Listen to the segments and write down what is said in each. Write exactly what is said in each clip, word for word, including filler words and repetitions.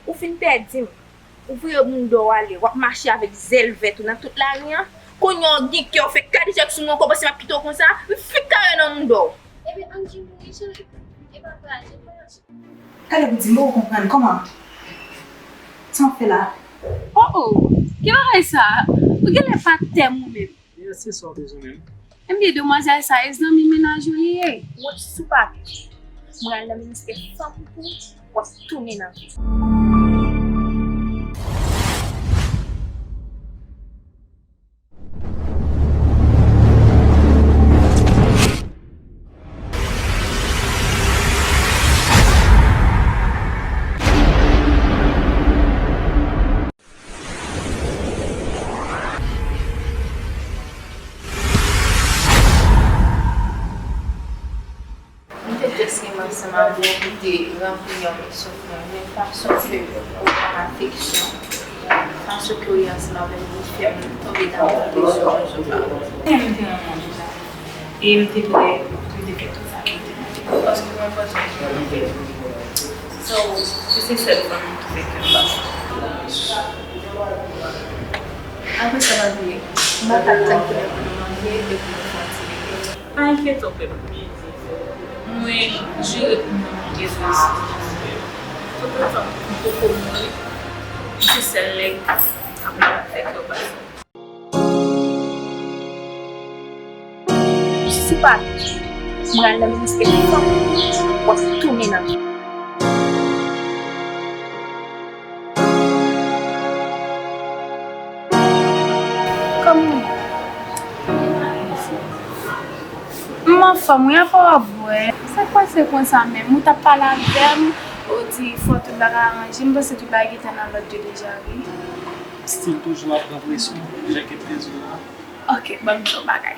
Ou fin pèdi m. Ou voye moun dòw ale, w ap mache avèk zèl vèt ou nan tout lari an. Kounye a w gen kè w fè kadejak sou mwen ankò, panse m ap kite w konsa, m fik kare nan moun dòw. Ebyen, ann jwenn yon echanj, e pa pral, e pa. Talè pou di m poko konprann kòman? Sa w ap fè la? Oh, oh, ki bagay sa? Ou genlè pa tèm ou menm. E se sa w bezwen menm? Ebyen, demwazèl sa, e zanmi mennaj ou li ye? Wòch sou papye. Mwen al nan ministè fanm pou w ap tounen nan vi. M te teste m ansanm avè w pou te ranpli yon souf mwen, men fason ke ou pran afeksyon, fason ke w ye ansanm avè m, li fè m tonbe damou de sou yon jou pa. M te renmen w deja. E m te prè pou m te fè tout sa ke w te mande m, paske mwen panse w te mande m. So, se sèl fanm ki fè kè m bat. Apre sa, pa bliye, m pa t ap tann kilè pou nou manje epi nou fè yon ti bebe. Pa enkyete w, bebe. Mwen jire pou mwen monte sou sou. Toutotan m poko mouri, se sèl nèg k ap fè kè w bat. Si pa mwen al nan ministè fanm, w ap tounen nan. Kòman? M anfòm, wi, apa w ap bwè? Sa k pase konsa menm? Ou t ap pale avè m, ou di fò tout bagay aranje, m panse tout bagay gentan nan lòd yo deja, wi. Still toujou ap pran presyon, jan ke m te di w la. Ok, ban m di w yon bagay.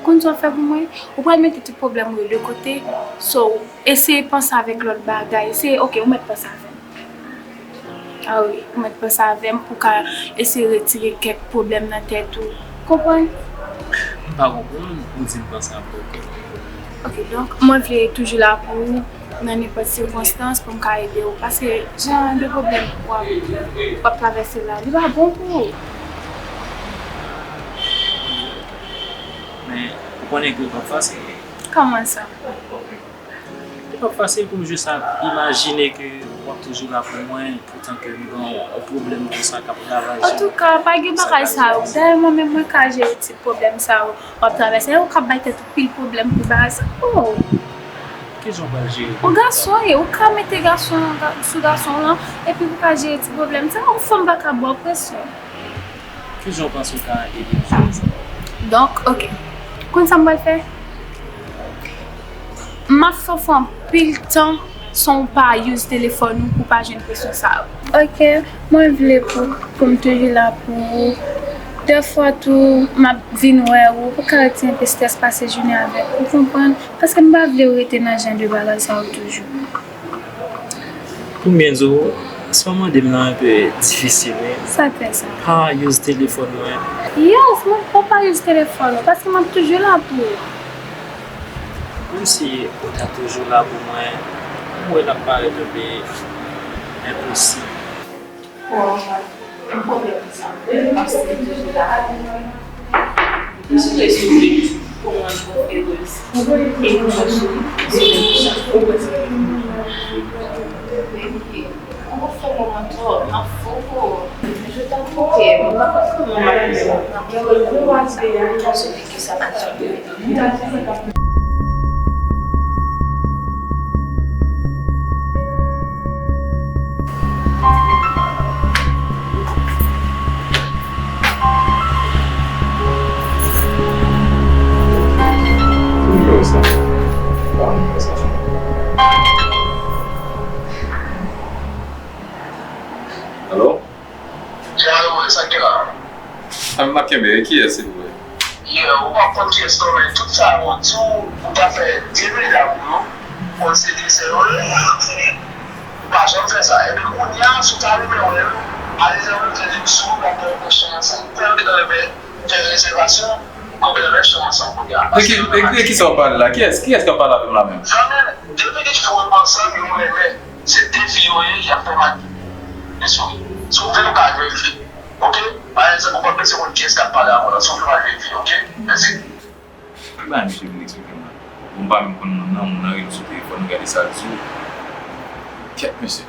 Konn sa w ap fè pou mwen? Ou pral mete tout pwoblèm ou yo de kote, so, eseye panse avèk lòt bagay. Eseye, ok, ou mèt panse avè m. Ah wi, ou mèt panse avè m pou ka eseye retire kèk pwoblèm nan tèt ou. Konprann? M pa konprann, ou di m panse avè w. Ok, donk, mwen vle toujou la pou ou nan nenpòt sikonstans pou m ka ede w. Paske jan de pwoblèm w ap, w ap travèse la, li pa bon pou ou. Men, ou konnen ke l p ap fasil. Kòman sa? Li p ap fasil pou m jis ap imajine ke w ap toujou la pou mwen, poutan ke m gen yon pwoblèm konsa k ap ravaje m. Antouka, pa gen bagay sa yo. Dayè, mwen menm, mwen ka jere ti pwoblèm sa yo w ap travèse. E ou k ap bay tèt ou pil pwoblèm pou bagay sa. Oh! Kijan w pral jere? Ou gason ye, ou ka mete gason ga- sou gason w lan, epi ou ka jere ti pwoblèm sa. Yon fanm pa ka ba w presyon. Kijan w panse w ka ede m jere sa? Donk, ok. Konn sa m pral fè? M ap fè w fè anpil tan san w pa use telefòn ou pou w pa jwenn presyon sa yo. Ok, mwen vle pou, pou m toujou la pou ou. Dèfwa tou, m ap vin wè ou, pou ka retire enpe strès pase jounen avèk ou, konprann? Paske m pa vle w rete nan jan de bagay sa yo toujou. Pou m byen di w, sa w mande m nan enpe difisil, wi. Sa k fè sa? Pa use telefòn mwen. Yes, mwen fò pa use telefòn ou, paske m ap toujou la pou ou. Menm si ou ta toujou la pou mwen, m wè l ap parèt enpe enposib. Bon, m konprann sa. Paske toujou la avèk mwen. M sou Facebook pou mwen konferans. E pou mwen sou, sou WhatsApp. Mwen fè moman twòp, m ap fou pou ou. Je t'aime, ok, mwen pa konn kòman m ap fè sa. Mwen pa konn kòman m ap fè sa. Mwen sou ki sa k ap sòti. Alo? Alo, sa k gen la? An, m ap kenbe, kiyès, silvouplè? Yeah, ou pa konn kiyès non, men tout sa yo di w, ou ta fè de medam yo, konn se de sè yo ye. Ou pa janm fè sa. Epi kounye a, si w ta renmen wè l, ale jan w te di m sou, w ap fè yon kòchon ansanm. Fè l gentan renmen fè rezèvasyon, w ap fè kòchon ansanm kounye a. E ki, e, e kisa w pale la? Kiyès, kiyès k ap pale avè m la menm? Zanmi, depi ki fwa w ansanm, yo renmen. Se de fi yo ye, y ap fè magi. Mesye, si w vle, nou ka al verifye. Oke? Pa egzanp, ou pa bezwen konn kiyès k ap pale avè w la. Si w vle, w al verifye, oke? Mèsi. Ki bagay misye vin eksplike m la? Bon, m pa menm konn moun nan, moun nan rele m sou telefòn, gade sa l di w. Kèt, mesye.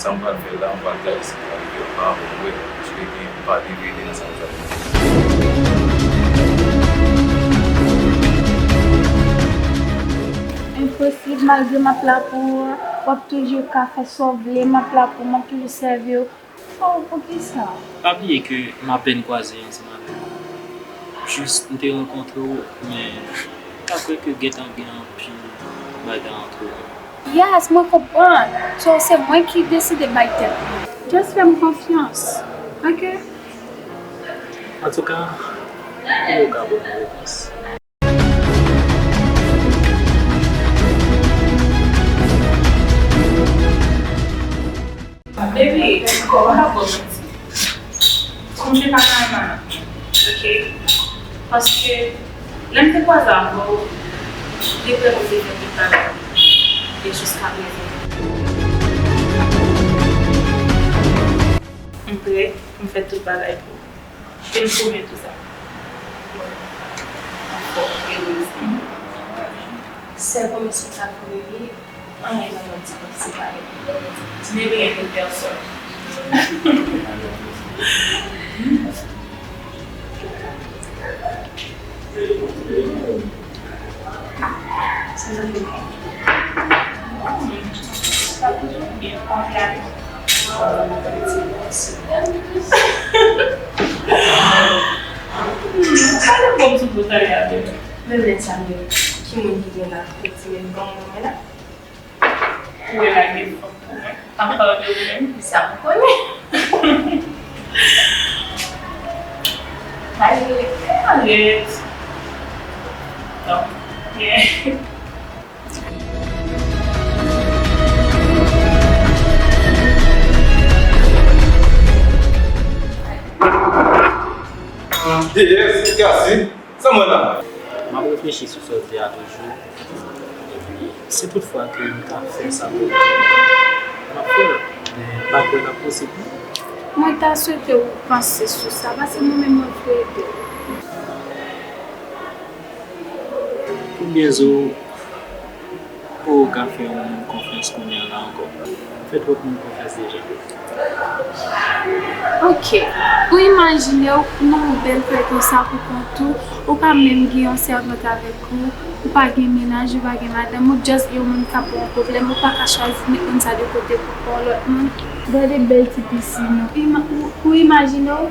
Sa m pral fè la, m pral gade si li rive anba pou m wè, paske gen pa de verite nan sa m fè. Enposib, malgre m ap la pou ou, w ap toujou ka fè sa w vle, m ap la pou ou, m ap toujou sèvi w. Oh, poukisa? Pa bliye ke m apèn kwaze ansanm avè w. Jis m te rankontre w, men m ta kwè ke gentan gen anpil bagay antre nou. Yes, mwen konprann. So, se mwen ki deside bay tèt mwen. Just fè m konfyans, oke? Antouka, ou ka ban mwen repons. Baby, kòman w ap ba w manti? Sonje pa nan men, oke? Paske, lè m te kwaze avè w, m te kwè nou te fè tout bagay. E jiskaprezan. M prè, m fè tout bagay pou ou. E m pwomèt ou sa. Anfò, erez. Sèl pwomès mwen sa pou ou ye, anyen nan mwen di konn se pa yon pwomès. Di m ebyen yon pèsòn. Pale bon sou bout ale a, baby. Men lè sa menm, ki moun ki gen la pou ti met gang nan men la? Ou wè lage fanm pou mwen. Anpil de ou menm. Sa m konnen. Lage. Arèt. Non. Yeah. Yes, Cassie. Sa mwen la. M ap reflechi sou sa w di a toujou. Epi, si toutfwa ke m ka fè sa pou ou, m ap fè l. Men m pa kwè l ap posib non. Mwen ta swete w panse sou sa, paske mwen menm mwen vle ede w. Konbyen zo ou ka fè yon moun konfyans kounye a la ankò? M fè twòp moun konfyans deja. Oke. Ou imajine w nan yon bèl kay konsa pou kont ou, ou pa menm gen yon sèvant avèk ou, ou pa gen mennaj, ou pa gen madanm, ou just gen yon moun k ap ba w pwoblèm, ou pa ka chwazi met moun sa de kote pou pran yon lòt moun. Gade bèl ti pisin ou. Ima-, ou, ou imajine w,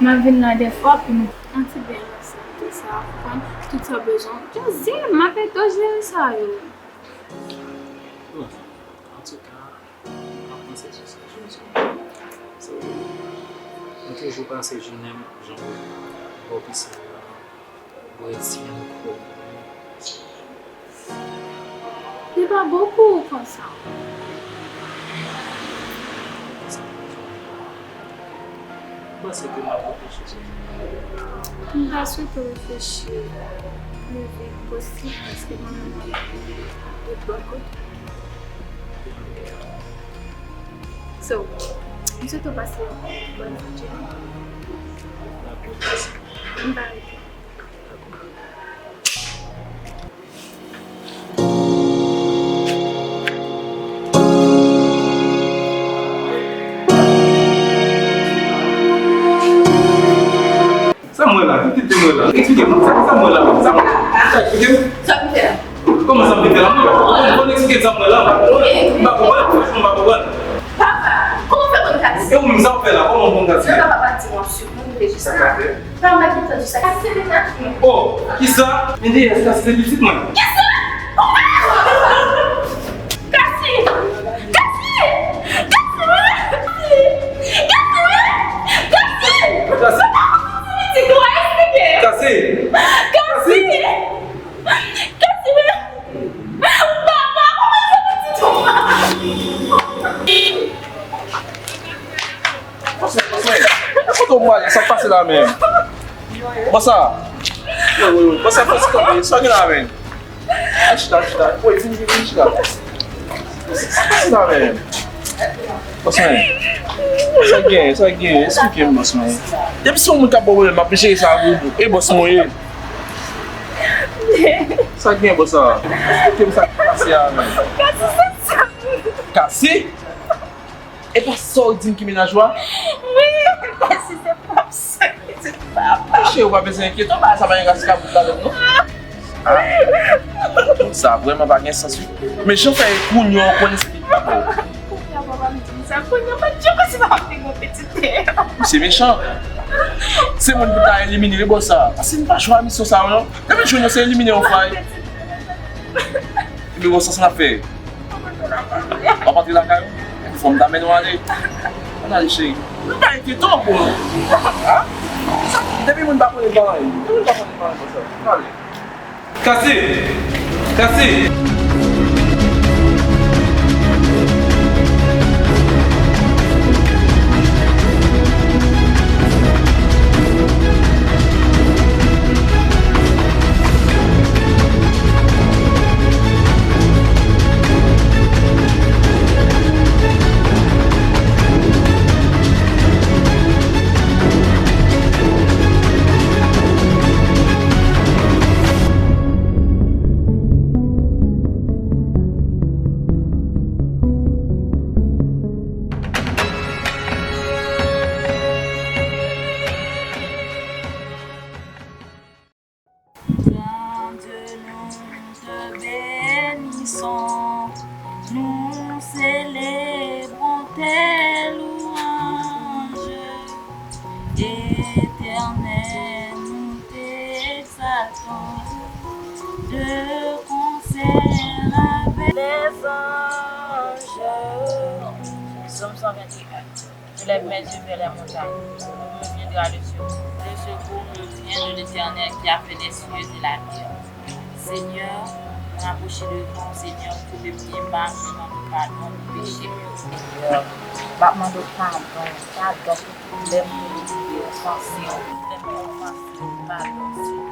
m ap vin la dèfwa pou nou yon ti bèl ansanm, tout sa, konprann, tout sa w bezwen. Just di m, m ap ede w jere sa yo. Bon, antouka, m ap panse sou sa chak jou. So, m toujou pase jounen m jan bò pisin nan, bò etyen m kou. Li pa bon pou ou konsa. Ou panse ke m ap reflechi sou sa? M ta swete w reflechi le vit posib, paske mwen menm mwen ret bò kote. So, m swete w pase yon bòn fin de jounen. Dakò, mèsi. M pa rete. Dakò. Sa m wè la? Ki tip de m wè la? Eksplike m. Sa, sa m wè la? Sa m, sa, eksplike m. Sa m fè la? Kòman sa m te fè la? Mwen pa konprann. Konn eksplike m sa m wè la. M pa konprann. Franchman, m pa konprann. Papa, kòman w fè konn Cassie? E ou menm, sa w fè la? Kòman w konn Cassie? Papa, pa di m w ap swiv mwen, m vle jis sa. Sa ka fè? Papa, m pa gen tan di sa. Cassie se pitit mwen. Oh, kisa? Men deyès, Cassie se pitit mwen. Kisa? Cassie! Cassie! Cassie, wi! Cassie! Cassie, wi! Cassie! Cassie! Mwen pa konn pitit ou a eksplike. Cassie! Cassie! Cassie! Cassie, wi! Papa, kòman sa pitit ou a? Pase, pase. E kote w pwale? Sa k pase la menm? Bon sa. Wi, wi, wi. Bon sa, pase kanpe. Sa gen la menm? Chita, chita. Woy, vin, vin, vin, chita. Sa menm. Bòs mwen. Sa gen, sa gen, eksplike m, bòs mwen. Depi se yon moun k ap ba w pwoblèm, m ap jere sa pou ou. E bòs mwen ye. Sa gen, bòs sa. Eksplike m sa k pase a menm. Kase? E pa sa w di m ki mennaj ou a? Wi, Kase se pwòp sa, pitit papa. Cheri, ou pa bezwen enkyete w, bagay sa pa gen rasi kabrit ladan l, non. Ah. Sa vrèman pa gen sans, wi. Men jan fè kounye a w konnen se pitit papa w. Kounye a papa m di m sa, kounye a pa t janm panse papa m te gen yon pitit tè. Misye mechan. Se moun pou ta elimine, wi, bòs sa. Pase m pa jwe a misyon sa yo, non. Depi m jwenn yo, se elimine yon fwa, wi. Ebyen, bòs sa, sa n ap fè? W ap antre lakay ou? Fò m ta mennen w ale. Ann ale, cheri. Nou pa enkyete w ankò, non. Ha? Depi moun pa konnen pa anyen. Depi moun pa konnen pa anyen konsa. Ann ale. Kase! Kase! Grandye, nous te bénissons, nous célébrons tes louanges. Éternel, nous t'exaltons de concert avec les anges. Psaume cent vingt et un. Je lève mes yeux vers les montagnes. D'où me viendra le secours? Le secours me vient de l'Éternel qui a fait les cieux et la terre. Senyè, mwen apwoche devan w, Senyè, m koube pye m ba m, m mande w padon pou peche m yo. Senyè, m ap mande w padon, padon pou tout lè m te ofanse w, tout lè m te ofanse w, padon, Senyè,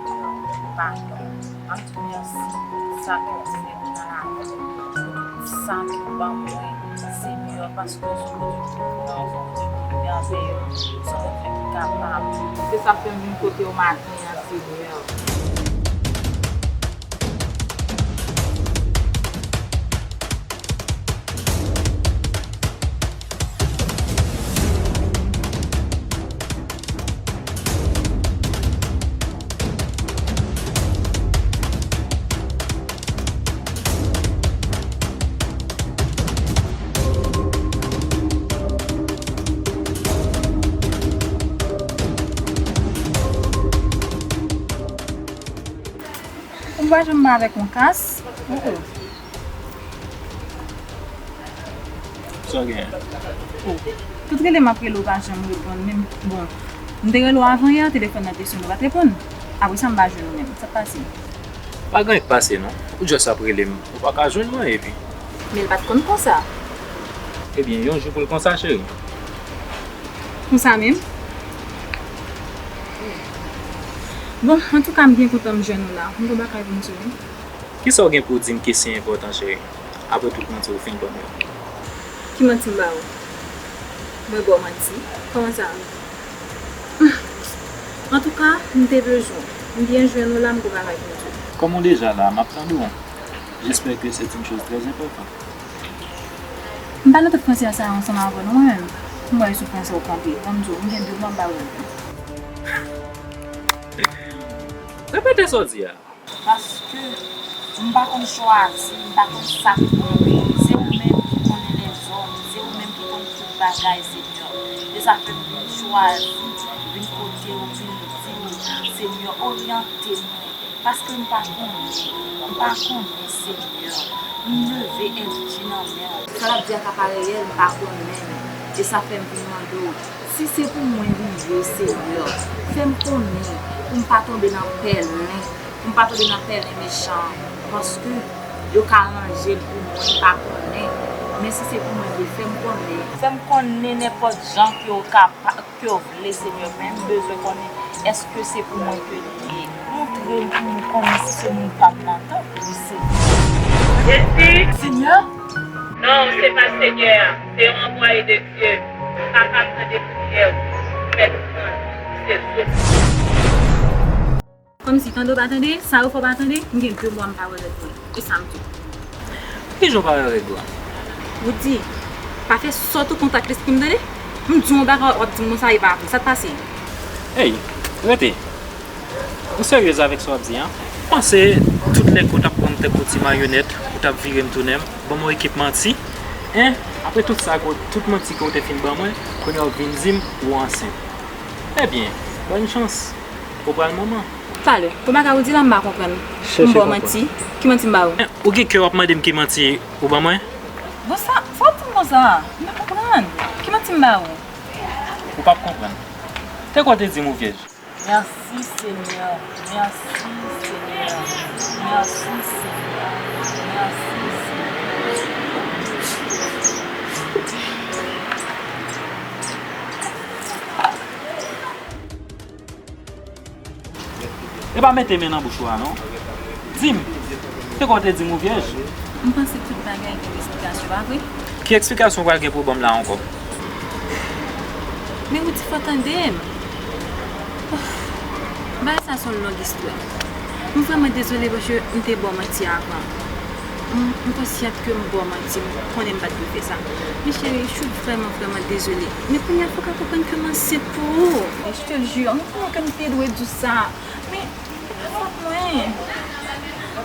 padon. Ann di w mèsi pou sa ke w fè nan lavi m, pou tout sa ke w ban mwen, Senyè, paske w se yon Bondye ki gran, w se yon Bondye ki mèveye, w se yon Bondye ki kapab. Se sa k fè m vin kote w maten an, Senyè. Ou pa janm ba avèk yon kas. Sa w genyen? Oh. Tout rele m ap rele w pa janm reponn menm. Bon, m te rele w avan yè, telefòn nan te sone, ou pa t reponn. Apre sa, m pa jwenn ou menm. Sa k pase? Pa gen anyen k pase, non. Ou just ap rele m, ou pa ka jwenn mwen, epi. Men l pa t konn konsa. Ebyen, yon jou pou l konsa, cheri. Konsa menm? Bon, antouka, m byen kontan m jwenn ou la. M gon bagay pou m di w, wi. Kisa w gen pou w di m ke si enpòtan, cheri? Apre tout manti ou fin ban m yo. Ki manti m ba ou? Mwen ba w manti? Kòman sa? Antouka, m te bezwen w. M byen jwenn ou la, m gon bagay pou m di w. Kòm ou deja la, m ap tande w. J'espère que c'est une chose très importante. M pa nan tèt fransè sa ansanm avè w non, mwen menm. M wè sou fransè w kanpe. Ban m di w, m gen de mwa m pa wè w. Repete sa w di a. Paske m pa konn chwazi, m pa konn sa k bon. Se ou menm ki konnen lèzòm, se ou menm ki konn tout bagay, Senyè. E sa fè m vin chwazi, vin kote w, vin di w, Senyè, oryante mwen. Paske m pa konnen, m pa konnen, Senyè. M leve L G nan men w. Sa l ap di a ka pa reyèl, m pa konnen. E sa fè m vin mande w, si se pou mwen li ye, Senyè, fè m konnen, pou m pa tonbe nan pèlen, pou m pa tonbe nan pèlen mechan an. Paske yo ka ranje l pou mwen, m pa konnen. Men si se pou mwen li ye, fè m konnen. Fè m konnen nenpòt jan ke w ka pa ke w vle, Senyè, men m bezwen konnen èske se pou mwen ke li ye. Montre m pou m konnen si se moun pa m nan tanpri, Senyè. Jezi! Senyè? Non, se pa Senyè a. Se yon anvwaye de Dye. Papa pran de priyè w. Mèt pran. Se zo. Kòmsi tande w pa tande, sa yo fè w pa tande, m gen de mwa m pa wè règ mwen. E sa m di w. Kijan w pa wè règ ou a? Woody, pa fè sòt ou kont ak lespri m tande. M di w yon bagay, w ap di m konsa, e pa vre. Sa t pase? Ey, rete. Ou seryez avèk sa w ap di a? Panse tout lè ke w t ap pran m tankou ti mayonèt, ou t ap vire m tounen m, ban m yon ekip manti, en? Apre tout sa, ke w- tout manti ke w te fin ban mwen, kounye a w vin di m ou ansent. Ebyen, bòn chans, ou pral manman. Talè, pou bagay ou di la, m pa konprann. M ba w manti? Ki manti m ba ou? En, ou gen kè w ap mande m ki manti ou ban mwen? Bon, sa, sa w ap di m konsa? M pa konprann. Ki manti m ba ou? Ou p ap konprann. Te kwè w te di m ou vyèj. Mèsi, Senyè. Mèsi, Senyè. Mèsi, Senyè. Mèsi, Senyè. E pa mete men nan bouch ou a, non. Di m, te kwè w te di m ou vyèj? M panse tout bagay gen eksplikasyon, pa vre? Ki eksplikasyon w pral gen pou w ban m la ankò? Men Woody, fò w tande m. Bagay sa se yon long istwa. M vrèman dezole paske m te ba w manti avan. M, m konsyant ke m ba w manti, m konnen m pa t dwe fè sa. Men cheri, je suis vraiment, vraiment désolée. Men kounye a, fò w ka konprann ke m ansent pou ou. Je te le jure, m konnen ke m te dwe di w sa. Men, fòt mwen.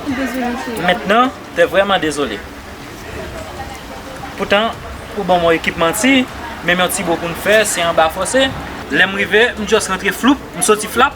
M dezole, cheri. Maintenant, t'es vraiment désolé. Poutan, ou ban m yon ekip manti, menm yon ti bo pou n fè, se anba fòse. Lè m rive, m just rantre floup, m soti flap,